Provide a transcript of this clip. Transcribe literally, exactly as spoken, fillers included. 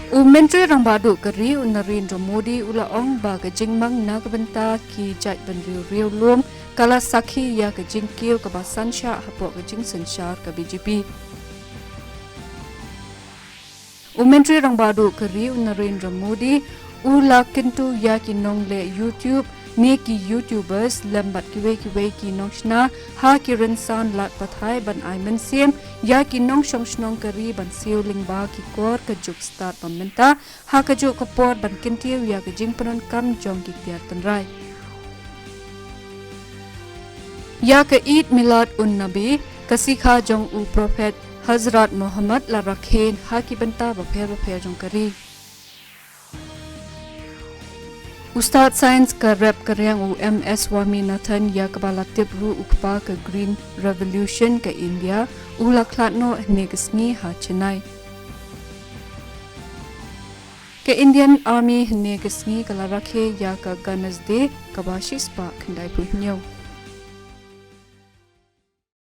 U Myntri Rangbah Duh ka ri u Narendra Modi u la ong ba ka jingmang na ka bynta ki jaitbynriew riewlum ka la sakhi ïa ka jingkiew kaba san shah hapoh ka jingsynshar ka B J P. U Myntri Rangbah Duh ka ri u Narendra Modi u la kyntu ïa ki nongleh YouTube ne ki YouTubers lem bad kiwei kiwei ki nongshna ha ki rynsan lad pathai ban ai mynsiem ïa ki nongshong shnong ka ri ban siew lyngba ki kor ka juk stad ba mynta ha ka juk ka por ban kyntiew ïa ka jingpyndonkam jong ki tiar tynrai. Ïa ka Eid Milad un Nabi, ka sikha jong u Prophet Hazrat Muhammad la rakhe ha ki bynta bapher bapher jong ka ri. U Stad Science ka rep ka riang u M S Swaminathan ïa kaba la tip ruh u kpa ka Green Revolution ka India, u la khlad noh hynne ka sngi ha Chennai. Ka Indian Army hynne ka sngi ka la rakhe ïa ka Gunners Day kaba shispah khyndai phew hynñiew.